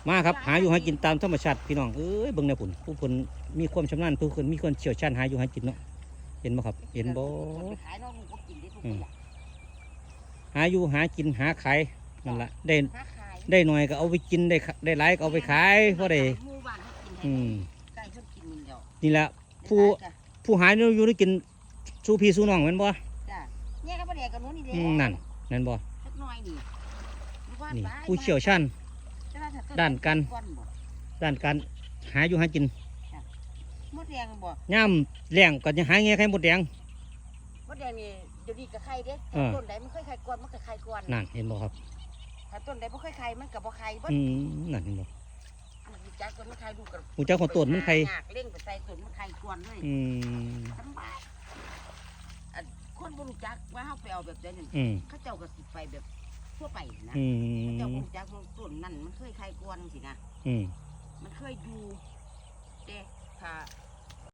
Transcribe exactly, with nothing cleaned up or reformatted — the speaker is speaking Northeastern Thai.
มาครับ หาอยู่หากินตามธรรมชาติพี่น้องเอ้ย เบิ่งแนวพุ่น ผู้เพิ่นมีความชำนาญ ผู้เพิ่นมีความเชี่ยวชาญหาอยู่หากินเนาะ เห็นบ่ครับ เห็นบ่ ขายนอกลูกก็กินได้ทุก อื คน ม ล่ะ หาอยู่หากินหาขายนั่นละ ได้ หาขาย ได้หน่อยก็เอาไปกิน ได้ขะ- ได้หลายก็เอาไปขาย พอได้ หมู่บ้านเขากินให้ อืม ใกล้เพิ่นกินนี่แหล้ว นี่แหละ ผู้ ผู้หาอยู่นี่กิน สู่พี่สู่น้องแม่นบ่ จ้ะ เนี่ยก็บ่ได้กับหนูนี่แหละ อืม นั่น แม่นบ่ สักหน่อยนี่ นึกว่า นี่ ไป ผู้เชี่ยวชาญ แต่ว่าถ้า ด้านการ ก่อนบ่ ด้านการหาอยู่หากิน จ้ะ มดแดงบ่ ยามแล้งก็จะหาแง่ไข่มดแดง มดแดงนี่เดี๋ยวนี้ก็ไข่เด้ เออ ต้นใดมันเคยไข่ก่อนมันก็ไข่ก่อน นั่น เห็นบ่ครับ ถ้าต้นใดบ่เคยไข่มันก็บ่ไข่เบิด อืม นั่น เห็นบ่ มันรู้จักต้นมันไข่ ลูกก็ รู้จักของต้นมันไข่ หากเล่งไปใส่ต้นมันไข่ก่อนเลย อืม สำบาย อันคนบ่รู้จักว่าเฮาไปเอาแบบใดนั่น อืม เขาเจ้าก็สิไปแบบทั่วไปนะ อืม เขาเจ้าบ่รู้จักว่าต้นนั่นมันเคยไข่ก่อนสินะ อืม มันเคยอยู่